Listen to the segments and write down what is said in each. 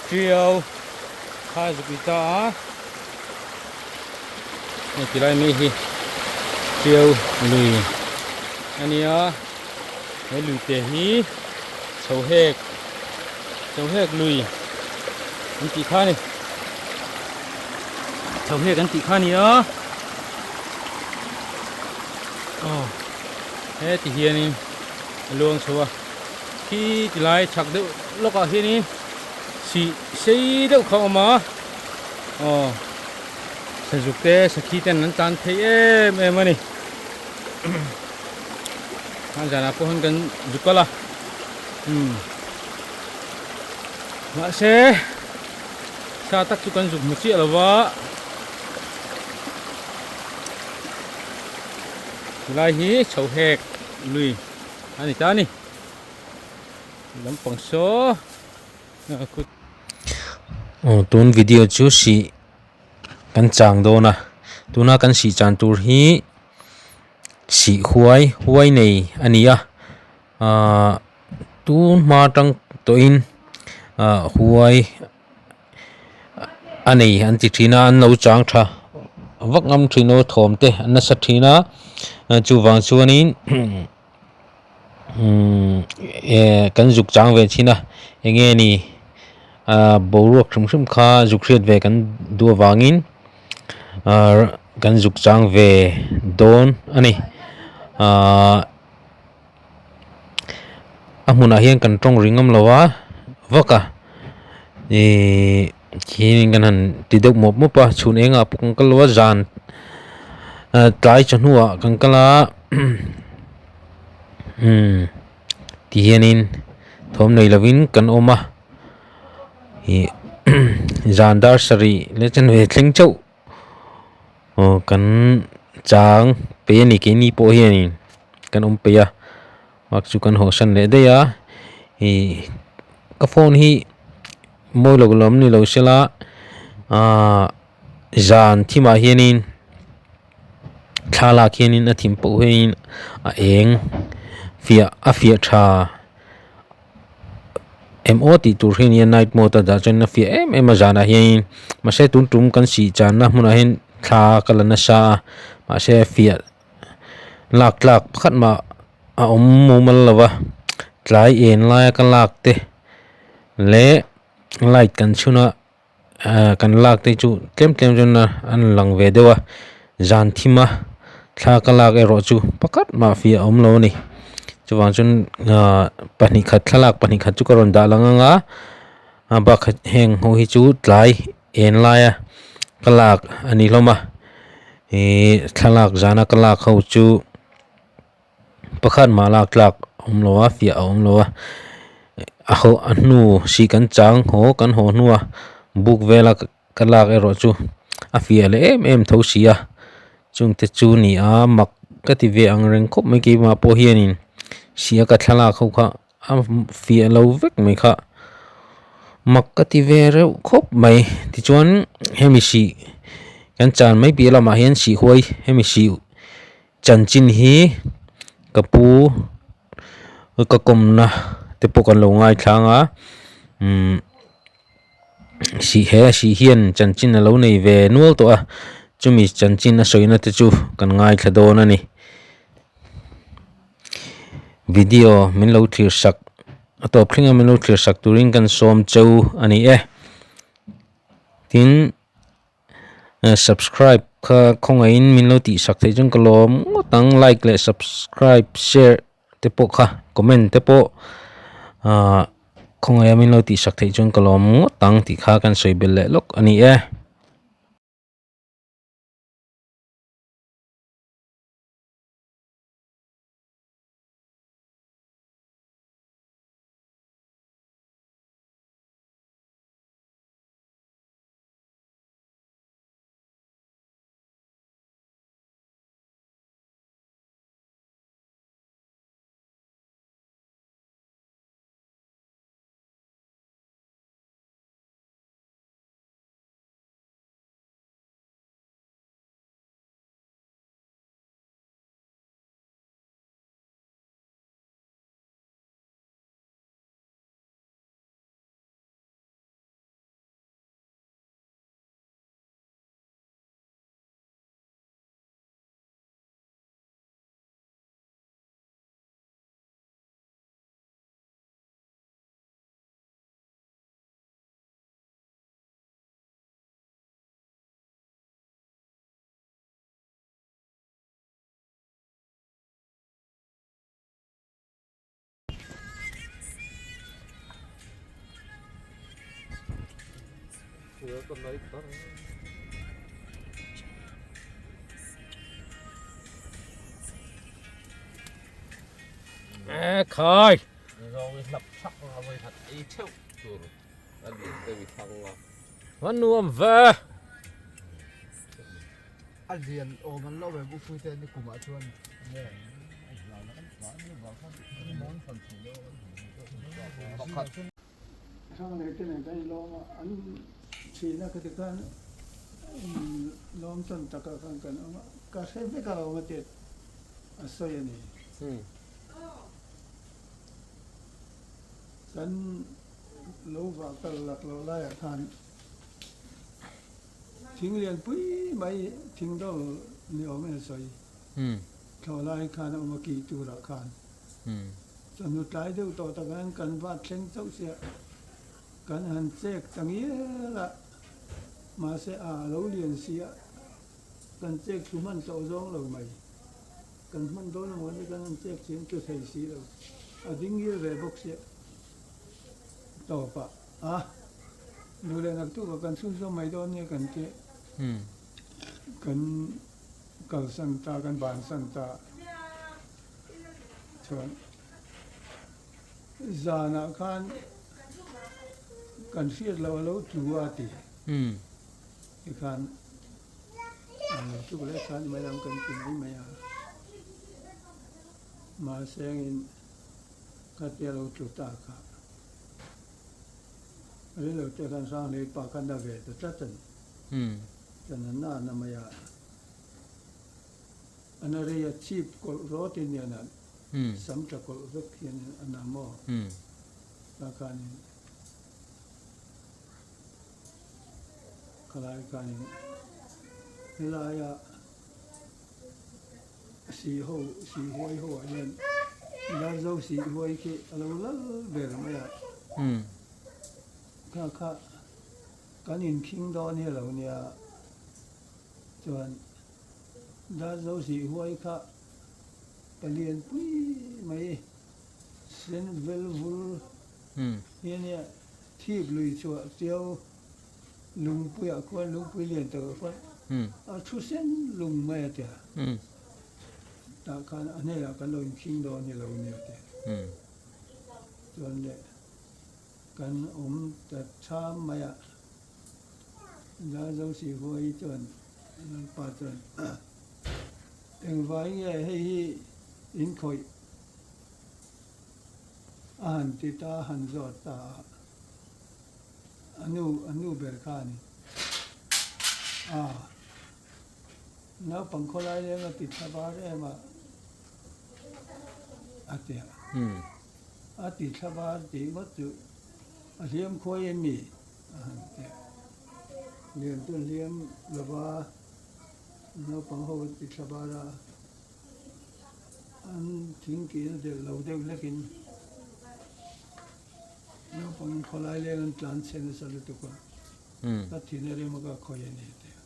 Tiau kha zuk ni ta a hei ti lai mai hi Tiau lui a nia he lui te hi chho hek chho hek lui an tih kha a ni chho hek an tih kha a ni a aw heti hianin a luang chho a khi ti lai chhak deuh lawkah hianin Sih sei deuh kha a awm a, aw sazuk te sakhi ten an tlan thei em em a ni. A zanah pawh hian kan zu kal a, umm mahse sa tak chu kan zuk hmu chiah lo va, helai hi chho hek lui a ni ta a ni. Lampang saw Aw tun video chu sih kan chang dawn a tuna kan sih chan tur hi sih huai huai nei a ni a ahh tun hma atang tawhin ah huai a nei an ti thin a an lo chang tha vak ngam thin a thawm te an nasa thin a chuvang chuanin. Umm eh kan zuk chang ve thin a enge ni ah boruak hrim hrim kha zuk hriat ve kan duh avangin ah kan zuk chang ve dawn a ni ah a hmunah hian kan tawng ri ngam lo a vak a ihh khian kan han ti deuh mawp mawp a chhun engah pawh kan kal lo a zan tlai chawhnuah kan kal a. Umm ti hianin thawm nei lovin kan awm a ih zan dar sarih leh chanve thleng chauh aw kan chang peih a ni keini pawh hianin kan awm peih a bak chu kan hawhsan leh daih a ih ka phone hi mawi lo lam ni lo sela ahh zan thimah hianin. Thlalak hianin a thim pawh hianin a eng fiah a fiah tha em aw tih tur hi a nia night mode a dah chuan a fiah em em a zanah hianin mahse tun tum kan sih channa hmunah hian thla ka la nasa a mahse fiah lak tlak pakhat mah a awm mumal lo va tlai en laia ka lak te leh light kan chhun a. Ah kan lak te chu tlem tlem chuan a an lang ve deuh a zan thim a thla ka lak erawh chu pakhat mah fiah a awm lo a ni chuvang chuan ah pahnih khat thlalak pahnih khat chu ka rawn dah lang ang a a bakah heng ho hi chu tlai en laia ka lak a ni hlawm a ih thlalak zana ka lak ho chu. Pakhat mah lak tlak a awm lo a fiah a awm lo a a haw a hnu si kan chang haw kan haw hnua buk vela ka lak erawh chu a fiah leh em em tho si a chungte chu ni a mak ka ti ve ang reng khawp mai keimah pawh hianin sia ka thlalak ho kha a fiah lo vek mai kha mak ka ti ve reuh khawp mai tichuan hemi sih kan chan mai piah lamah hian sih huai hemi sih. Chanchin hi ka pu ka kawmna te pawh kan lo ngaithlang a umm sih he sih hian chanchin a lo nei ve nual tawh a chumi chanchin a sawina te chu kan ngaithla dawn a ni video min lo thlir sak a tawp thleng a min lo thlir sak turin kan sawm cheu a ni e tin. Subscribe kha khawngaihin min lo tih sak theih chuan ka lawm ngawt ang like leh subscribe share te pawh kha comment te pawh ah khawngaiha min lo tih sak theih chuan ka lawm ngawt ang tih kha kan sawi belh leh lawk a ni e. E khai. Van nuam ve. A lian awm an lo ve bu pui te ni kumah chuan Hrang leh te nen kan inlawm a, an thihna ka ti khan lawm tawn takah khan kan awm a, ka hre vek a lo te a sawi a ni. Kan lo vah kal lak loh laiah khan thing lian pui mai thing do ni awm in a sawi. Thlawh lai khan a awm a kih turah khan. Chawhnu tlai deuh tawh tak hian kan vat thleng chauh sia kan han chek ta ngial a, mahse a lo lian si a, kan chek thlu hman tawh zawng lo mai. Kan hman dawn emaw ni kan han chek chin tlu thei si lo, a ding ngil ve bawk sia tawpah a duh leh naktuk ah kan chhunzawm mai dawn nia kan ti kan kalsan ta kan bansan ta. Chuan zanah khan kan hriat loh a lo tlu a ti. Tikhan a lo tluk leh khan mai ang kan ti mai mai a. Mahse engin khatia lo tlu ta kha rilo te khan Hranglei pa khan a ve ta tlat a ni. Chuan a na na mai a. A na rei a chip kawlh rawt in hian a sam tla kawlh vek hian a na maw? Tah khanin khalai khanin helaia sih ho sih huai ho ah hian Darzo sih huai khi a lo lal ber mai a, kha kha kan inkhing dawn hi a lo nia chuan. Darzo sih huai kha palian pui mai sen vel vul hi a nia. Thip lui chhuah chiau lungpuiah khuan lungpui lian takah khuan a thu sen lung mai a tia. Tah khan a hnenah kan lo inkhing dawn hi lo nia tia. Chuan leh kan awm ta chham mai a. Darzo sih huai chuan Lalpa chuan, Engvai nge hei hi in khawih? A han ti ta, a han zawt ta a. A nu, a nu ber kha a ni. A, naupang khawlai leng a ti thla var em a, a ti a. A ti thla var tih ngawt chu a hliam khuai em mi? A han ti a. Lian chu hliam lova naupang ho an ti thla bar a, an thingkih a delh lo deuh hlekin naupang khawlai leng an tlan chhe nasa lutuk a, ka thin a rem a ka khawi a ni a ti a.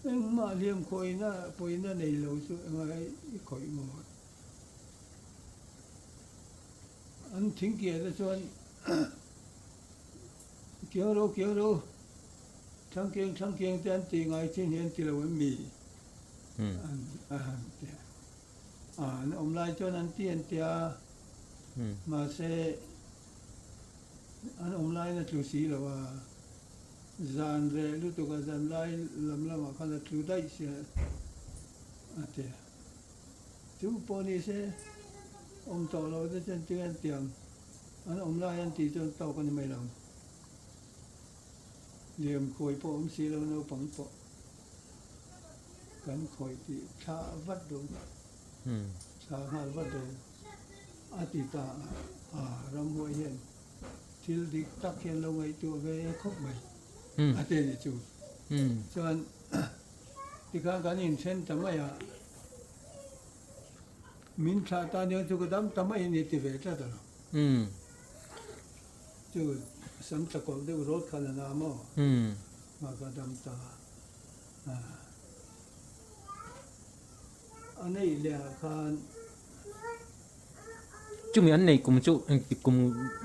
Engmah hliam khawina pawina nei lo chu engai i khawih maw? An thingkih te chuan Kiang ro kiang ro, thlang kiang thlang kiang te an tih ngai chin hi an ti lo em mi? A han ti a. A an awm lai chuan an ti an ti a, mahse an awm laiin a tlu si lo a, zan reh lutuk a zan lai lam lamah khan a tlu daih sia a ti a. Chu pawh ni se awm tawh lo te chuan tinge an ti ang? An awm lai an tih chuan tawk a ni mai lo. Liam khawi pawh awm si lo naupang pawh kan khawi tih thla vat dawn thla nghal vat dawn a ti ta a ramhuai hian thil dik tak hian lo ngaihtuah ve khawp mai a ti a nih chu. Chuan tikhan kan inthen ta mai a. Min thlah tan hian chu ka dam ta mai a ni ti ve tlat a lo. Chu sam tla kawlh deuh rawt khan a na maw? Mah ka dam ta a. A neih leh ah khan. Chumi an nei kum chu engti kum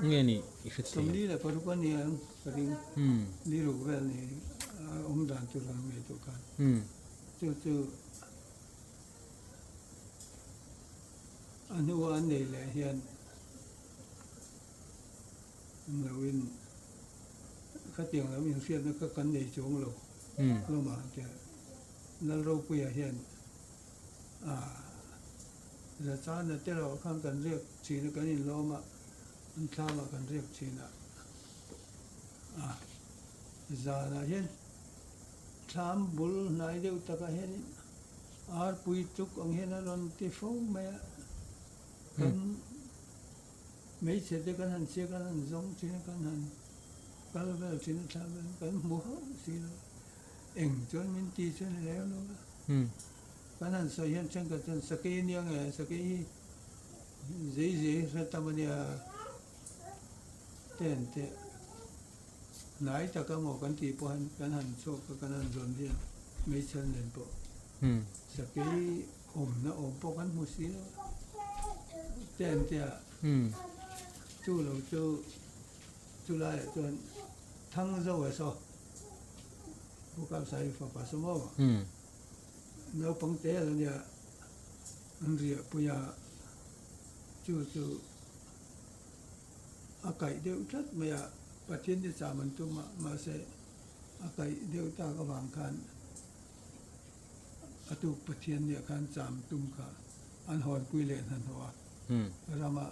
nge ni i hre thei? 46 a ni ang ka ring. Ni ruk vel ni a awm dan tur ang ngei tawh khan. Chu chu a hnua an nei leh hian an lo in khatiang lam inhriatna kha kan nei chuang lo hlawm a tia Lalropuia hian a Zachana te erawh khan kan riak thin a kan inlawm a an thlamah kan riak thin a a zanah hian thlam bul hnai deuh takah hian arpui tuk ang hian a rawn ti fo mai a kan hmeichhe te kan han chhiat kan han zawng thin a kan han kal vel thin a thlam vel kan hmu hauh si lo eng chuan min ti chuan a leu lo a. Kan han sawi hian thenkhat chuan sakei a nia nge sakei hi zei zei hre tam a nia te an teh hnai tak a maw kan tih pawh hian kan han chhuak a kan han zawn hian hmeichhe nen pawh sakei awmna awm pawh kan hmu si lo te an teh a chu lo chu chu laiah chuan thang zo a saw Pu Kapsai fapa saw maw. Naupang te a nia an riah pui a, chu chu a kaih deuh tlat mai a, Pathian te cham an tum a, mahse a kaih deuh tak avang khan a tuk Pathian nia khan cham tum kha an hawnpui leh hnahnawh a, rama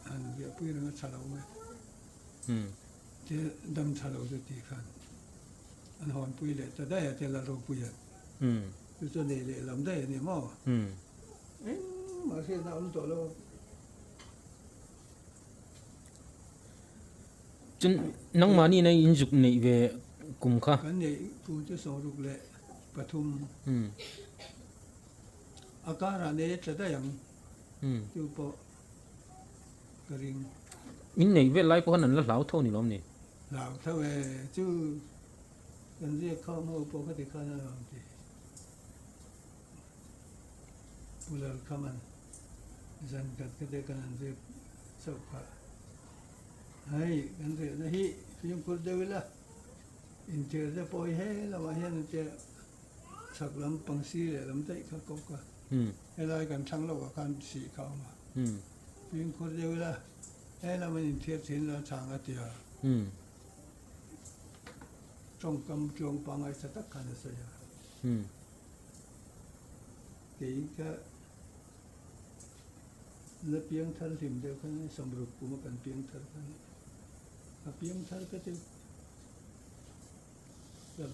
han riahpui reng a tha lo mai, te dam tha lo chu tih khan an hawnpui leh ta daih a, te la ropui a. Chu chu nei leh lam daih a ni maw? Engmah hriatna a awm tawh lo. Chuan nangmahni ina in zuk neih ve kum kha? Kan neih kum chu 63. A karah nei a tla daih ang chu pawh ka ring. In neih vel lai pawh khan an la hlau tho ni lawm ni? Hlau tho e chu. Kan ziak khawm ho pawh khati khan a rawn ti. Pu Lalkhaman zan khat khate kan han ziak chauh kha. Hei kan riahna hi fimkhur deuh ila, inthir te pawh hi he lamah hian an tia chhak lam pangsi leh lam daih kha kawk a, helai kan thlang lohah khan sih kha a awm a. Fimkhur deuh ila, he lam an inthiar thin lo chhang a ti a. Tawngkam tluang pangngai tha tak khan a sawi a. Kei ka la piang thar hlim deuh khan samruk kuma kan piang thar khan a piang thar ka ti ka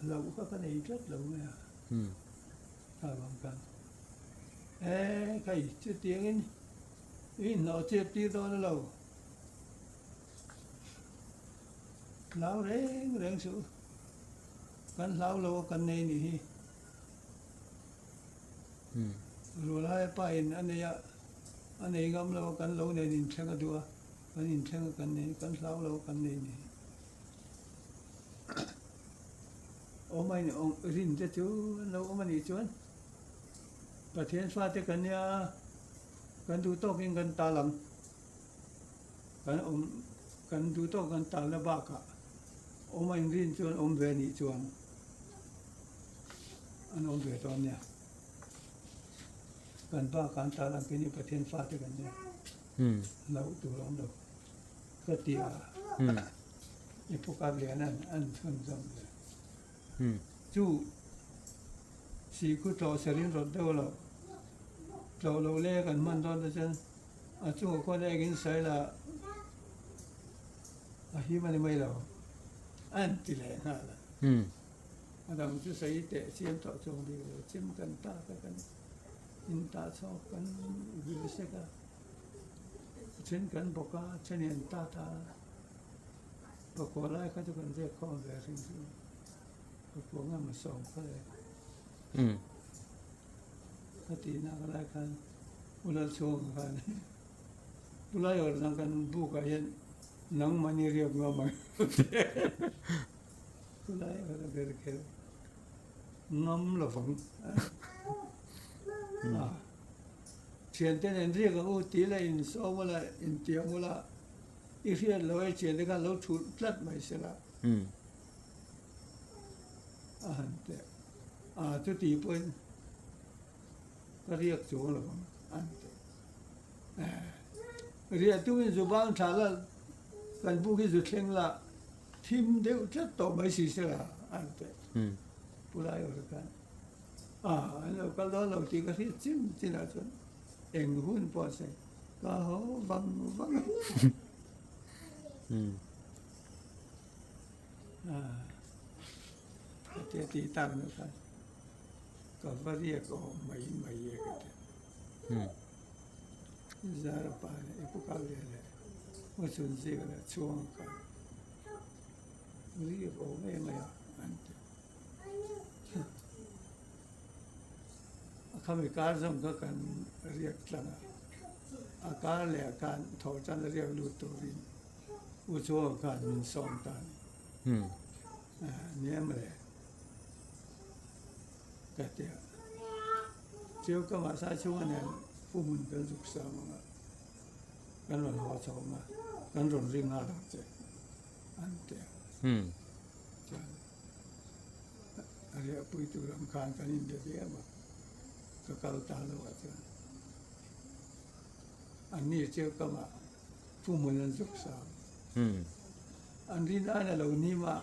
hlauh kha ka nei tlat lo mai a. Kha vang khan e khai chutiangin i inhlawh chep tir dawn a lo hlau reng reng suh kan hlau lo a kan nei nih hi Rualhaia pa in a nei a a nei ngam lo a kan lo nen inthleng a duh a kan inthleng a kan nei kan hlau lo a kan nei nih hi. Awm a in awm rin te chu an lo awm a nih chuan Pathian fate kan nia kan duh tawkin kan tal ang kan awm kan duh tawk kan talna bakah awm a in rin chuan awm ve a nih chuan an awm ve dawn nia kan bakah an tal ang keini Pathian fate kan nia hlauh tur a awm lo ka ti a. I pu kap lian an an chhun zawm ve. Chu si khu tlawh ser in rawt deuh lo. Tlawh loh le kan hman dawn te chuan a chungah khuan ek in sawi la a him a ni mai lo an ti leh nghal a. A dang chu sawi teh chiam tawh chuang bik lo chim kan tak a kan in tah chhawk kan vil sek a then kan bawk a then in an tat a. Pakua lai kha chu kan ziak khawm ve hrim hrim a, pakua nge maw sawm kha le ka tih nak lai khan U Lalchhuanga khan Pu Laiawrh nang kan buk ah hian nangmahni riak nuam ang Pu Laiawrh a ber kher. Ngam lovang a. Thiante nen riak ang u tih la insawm ula, intiam ula, i hriat loh e thiante khan lo thulh tlat mai se la. A han teh a, chuti pawhin ka riak chuang lovang a han teh. Riah tumin zu bang thla la, kan buk hi zu thleng la, thim deuh tlat tawh mai si se la a han teh. Pu Laiawr khan a an lo kal dawn lo tih ka hriat chin chinah chuan eng hun pawh a sawi ka haw vang vang a. A ti a tih tak nu khan ka va riak awm mai mai e ka ti. Zara pa leh i pu kal ve leh u chhun zika leh chhuang a kal riak awm em mai a an ti. A khami kar zawng kha kan riak tlang a, a kar leh ah khan thawh tan a riak lut turin U Chhuanga khan min sawm ta a ni. Nia mawle ka ti a, Chiu ka mahse a chhunga nen pu hmun kan zuk sam ang a, kan rawn haw chho ang a, kan rawn ring nghal ang che an ti a. Chuan a riahpui tur ang khan kan inbe diam a, ka kal ta lo ah chuan anni Chiu kamah Pu hmun an zuk sang. An rin aiin a lo nim a,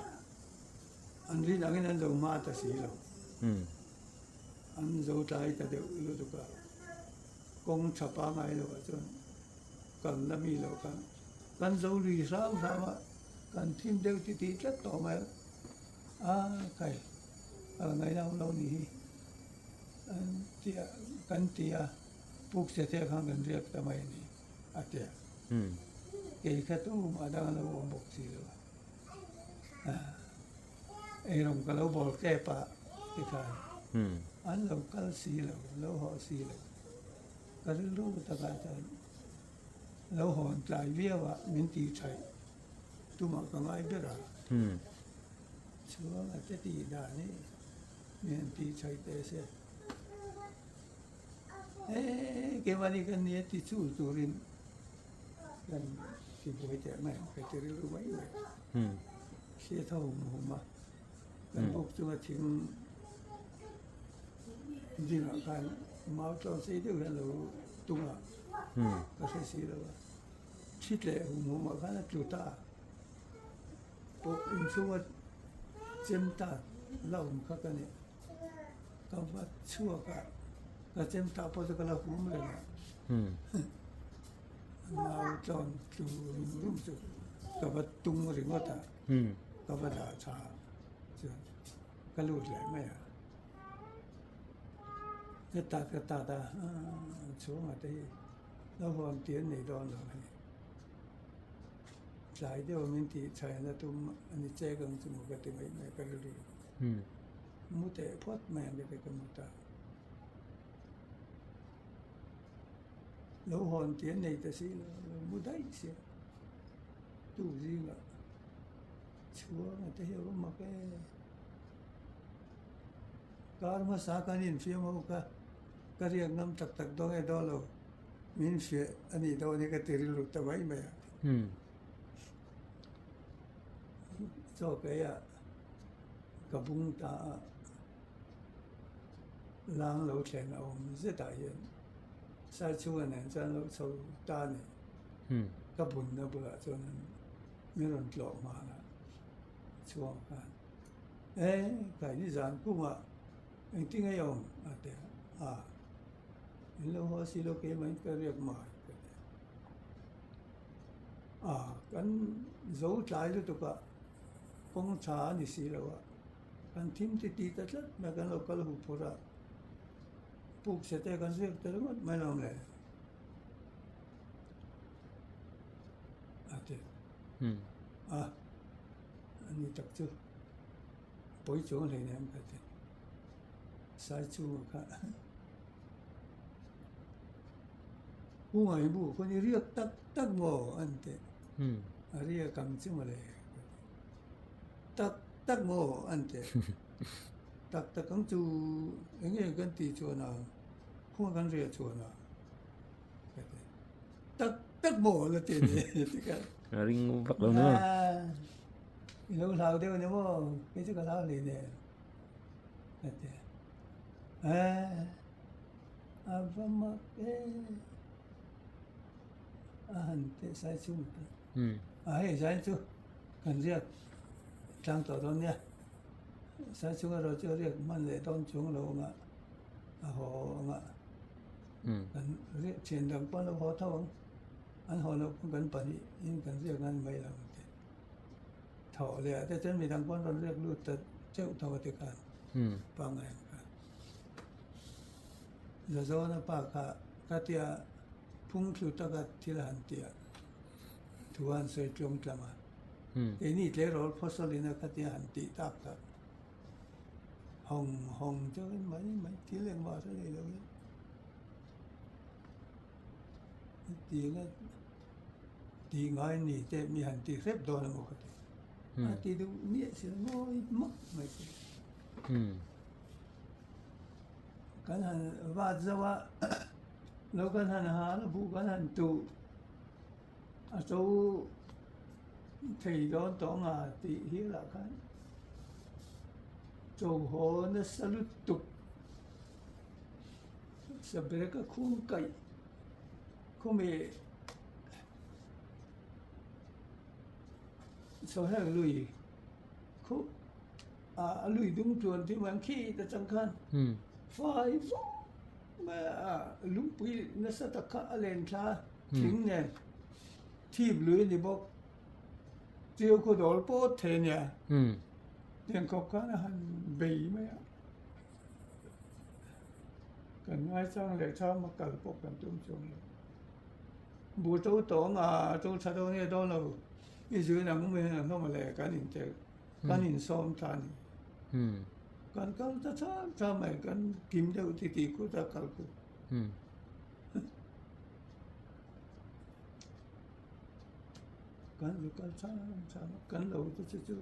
an rin angin an zo hma ta si lo. An zo tlai ta deuh lutuk a, kawng tha pangngai lo ah chuan kal la mi loh khan kan zo lui hram hram a, kan thim deuh ti tih tlat tawh mai a, a kai kal ngaihna awm lo ni hi an ti a, kan ti a, puk che te khan kan riak ta mai a ni. A ti a, kei kha tumah dang a lo awm bawk si lo a, eirawng ka lo bawl tep a ti khan an lo kal si lo, lo haw si lo, ka rilru takah chuan lo hawn tlai viau a min tih thaih tumah ka ngai ber a, chuan a te tih dan hi min han tih thaih teh se. He keimahni kan nia ti chu turin kan ti buai teh mai ang ka ti rilru mai mai a. Hriat ho hum hum a, kan buk chunga thing dingah khan mau tlawn sei deuh hian lo tung a, ka hre si lo a. Thi tleh hum hum ah khan a tlu ta a, pawh inchhunga chem ta la awm kha ka ni. Ka va chhuak a, ka chem tah pawh chu ka la hum reng a, nau tlawn tlu rum rum chu ka va tung ringawt a, ka va dah tha chuan ka lut leh mai a, ka tat ka tat a, chhungah te hi lo hawn tih an nei dawn lo a ni, tlai deuh min tih chhaina tum a ni chek ang chu maw ka ti mai mai ka rilru. Mu teh phawt mai ang kete ka mu ta. Lo hawn tih an nei ta si lo, lo mu daih sia. Tu zingah chhuang a te hi a va mak e. Kar hmasa kan infiam ho kha ka riak ngam tak tak dawn nge dawn lo, min fiah a nih dawn hi ka ti rilru ta mai mai a. Chaw keiah ka bung ta a, lang lo thlen a awm zetah hian sai chhunga nen chuan lo chho ta a ni. Ka bunna bulah chuan min rawn tlawh nghal a, chhuang khan e kaini zan kungah engtin nge i awm a ti a, in lo haw si lo keimah in ka riak mai ka ti a, kan zo tlai lutuk a. Kawng tha a ni si lo a, kan thim ti ti ta tlat mai kan lo kal huh phur a, puk chhe te kan ziak ta ringawt mai lo le a ti a, a ni tak chu pawi chuang hlei nem ka ti, sai chhungah kha Hungaih bu khaw ni riak tak tak maw an ti. A riak ang chu mawle ka ti. Tak tak maw an ti. Tak tak ang chu eng nge kan tih chuan a khua kan riah chuan a ka ti. Tak tak maw la ti ni ti kha. A ring vak lo ni maw? I lo hlau deuh ni maw? Kei chu ka hlau hle nen ka ti a. A va mak e a han teh sai chhung ta. A hei zain chu kan riak tlang tawh dawn nia. Sai chhung erawh chu riak hman leh dawn chung lo anga a haw anga kan riak thian dang pawh an lo haw tho ang. An haw loh pawn kan pahnih in kan riak ngan mai lo ang tih. Thawh leh ah te chuan midang pawh an rawn riak lut ta teuh tho a ti khan pangngai ang khan. Zazawna pa kha ka tia phung thlu taka thil a han ti a, thu a han sawi tlawng tlang a. Keini tleirawl phawsawlin a khatia han tih tak tak hawng hawng deuhin mai mai thil engmah hre nei lo hian hetianga tih ngai ni te mi han ti hrep dawn emaw ka ti. A ti duh miah si lo ngawi hmak mai si. Kan han vat zauh a, lo kan han hal a, buh kan han tuh. A to thei dawn tawh nga tih hi lah khan cho haw nasa lutuk sabrek a khung kaih khawmi chawhek lui khuh ah a lui dung tluan te man khi ta chang khan fai vawk mai a lungpui nasa tak kha a len thla. Thing nen thip lui a ni bawk. Chiu khaw dawl pawt thei a nia. Tiang khawp khan a han bei mai a. Kan ngaichang leh chhang a kal pawh kan tum chuang lo. Buh to tawng a to tha dawn nge dawn lo i zui nang awm hian a hnawm leh kan inte kan insawm ta a ni. Kan kal ta chhang chhang mai kan kim deuh titih kut a kal kut. Kan zu kal chang chang a, kan lo te chu chu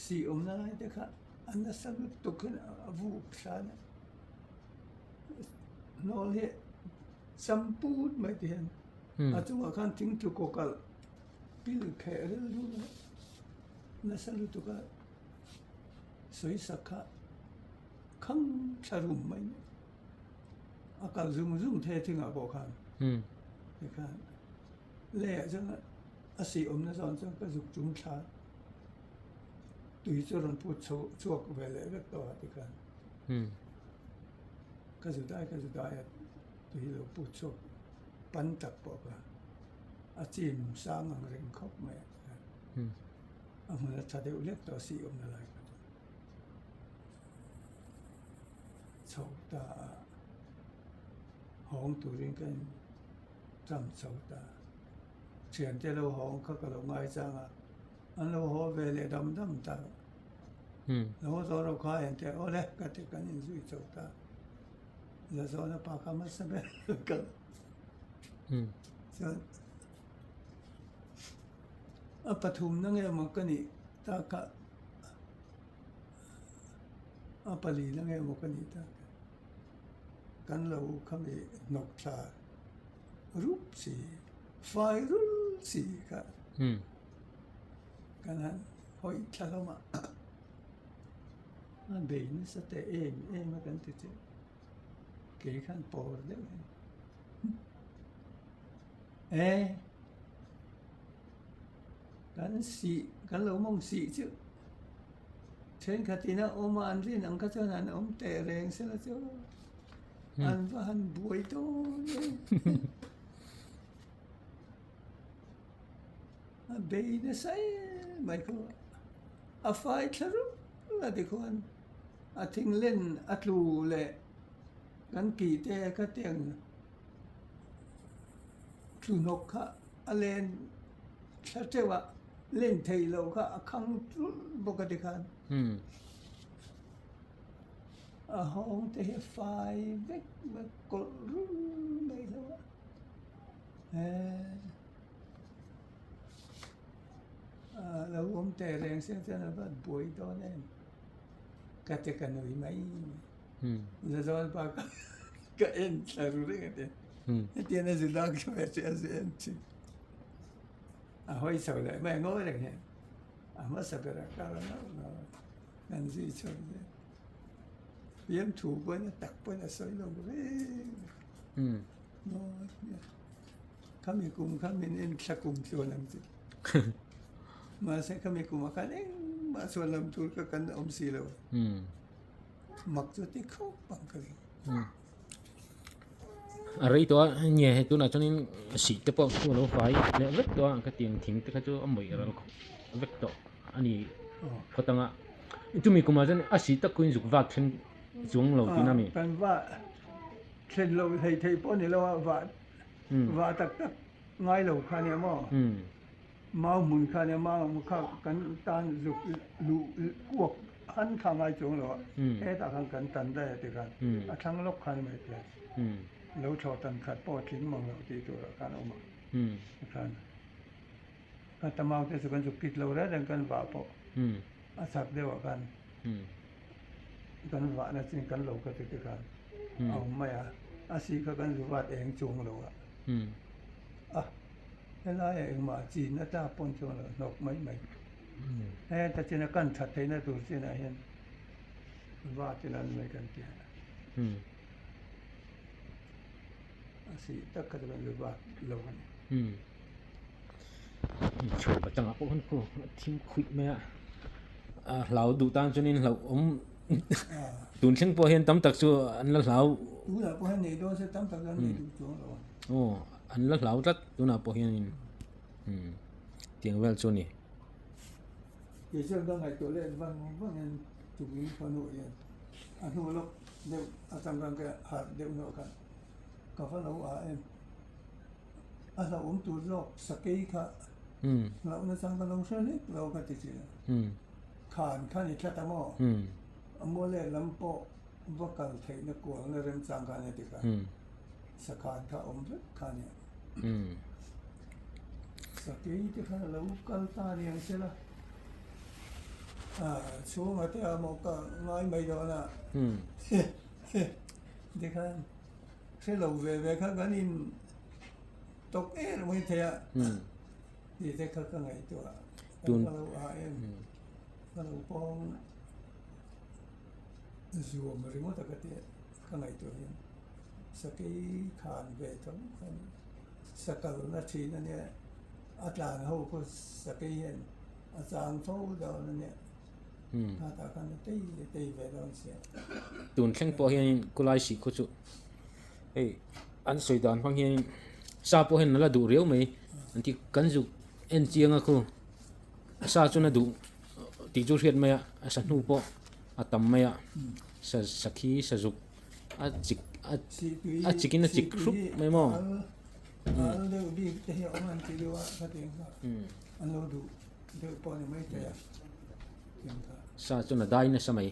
sih awmna lai te kha a nasa lutuk hian a vuk thlan a, hnawl hi sam put mai te hian a chungah khan thing tlu kaw kalh pil kheh rilru nasa lutuk a sawi sak kha khang thla rum mai. A kal zung zung thei a thingah pawh khan tikhan leiah chuan a sih awmna zawn chuan ka zuk chung thla tui chu a rawn put chho chhuak ve leh vek tawh a tikhan ka zu dai ka zu dai a tui lo put chhuak pan tak pawh kha a chim sang ang reng khawp mai a tikhan a hmun a tha deuh hlek tawh a sih awmna lai kha chu. Chho ta a, hawng turin ka in cham chho ta. Thiante lo hawng kha ka lo ngai chang a, an lo haw ve leh dam dam ta. Lo haw zawh loh kha engte aw le ka ti kan inzui chho ta. Zazawna pa kha hmasa ber ka chuan a pathumna nge maw ka nih tak a. A pali na nge maw ka nih tak kan lo khami hnawk thla rup si fai rul si kha kan han hawi thla hlawm a a bei nasa teh em em a kan ti che kei khan pawr deuh hian e kan sih kan lo mawng sih chu. Thenkhatin a awm a, an rin ang kha chuan an awm teh reng sela chu an va han buai dawn e. A bei nasa em mai khaw a fai thla rup a tikhuan a thinglen a tlu leh kan kih te kha tiang tlu hnawk kha a len thla teuh a. Len theih loh kha a khang tlulh bawk a tikhan a hawng te hi fai vek mai kawlh rul mai hlauh a eee a lo awm teh reng se chuan a va buai dawn em. Ka ti ka nui mai mai. Zazawn pa ka ka en thla ru reng a ti. Hetiang a zu dak ve chu a zu en thin. A hawi chho leh mai a ngawi reng hian a hmasa berah kar a nauh nauh a, kan zui chho zel. Fiamthu pawhin a tak pawhin a sawi lo reng a. Khami kum kha min en thla kum tluan ang che. Mahse khami kumah khan engmah chuan lam tur kha kan awm si lo. Mak chu ti khawp ang ka ring. A rei tawh a, nge hei tunah chuanin sih te pawh chu a lo fai leh vek tawh a, khatiang thing te kha chu a mawih ral vek tawh a ni phawt ang a. Chumi kumah chuan a sih tak khuin zuk vak then chuang lo tihna a mi? Kan vah then loh thei thei pawh a ni lo a, vah Vah tak tak ngai lo kha nia maw? Mau hmun kha nia mau kha kan tan zuk luh kuak han kha ngai chuang lo a, hetah khan kan tan daih a ti khan a thlang lawk khan mai te lo thlawh tan khat pawh a tling mang lo tih turah khan a awm a tikhan ka ta mau te chu kan zuk kit lo reng reng kan vah pawh a chak deuhah khan kan vahna chin kan lo kha chu tikhan a awm mai a, a sih kha kan zu vat eng chung lo a, a helaiah engmah chin a tlak pawn chuan lo hnawk mai mai, heta china kan that theihna tur chinah hian vat ila ni mai kan ti a, a sih tak kha chu kan zu vat lo a ni. Chhuah atangah pawh khan khu a thim khuih mai a, a hlau duh tan chuanin hlauhawm tun thleng pawh hian tam tak chu an la hlau Tunah pawh hian nei dawn se tam tak an nei duh chuang lo a. Aw an la hlau tlat tunah pawh hianin tiang vel chu a ni. Kei chuan ka ngaihtuah leh vang vangin tukin khawhnuah hian a hnu lawk deuh atang khan ka harh deuh hnawh khan ka va lo ah em. A hlauhawm tur zawk sakei kha hlauhna chang ka lo hre hlek lo ka ti thin a. Khan kha ni tlat a maw? A maw lehlam pawh va kal theihna kualna remchang kha a ni tikha. Sakhan kha a awm vek kha a nia. Sakei te kha lo kal ta a ni ang se la. Chhunga te a maw ka ngai mai dawn a. Tikhan. Hre lo ve ve kha kan in tawk em mai thei a tih te kha ka ngaihtuah a ka lo ah em ka lo pawng zuam ringawt a ka ti ka ngaihtuah hian sakei khan ve tho khan sakal na thin a nia a tlan ho pawh sakei hian a chang fo dawn a nia. Tun thleng pawh hianin khawlai sih khaw chu hei an sawi dan hmang hianin sa pawh hian a la duh riau mai an ti kan zuk en chiang a khu sa chuan a duh tih chu hriat mai a a sa hnu pawh a tam mai a sa sakhi sazuk a chik a chik in a chik hrup mai maw. Sa chuan a dai nasa mai.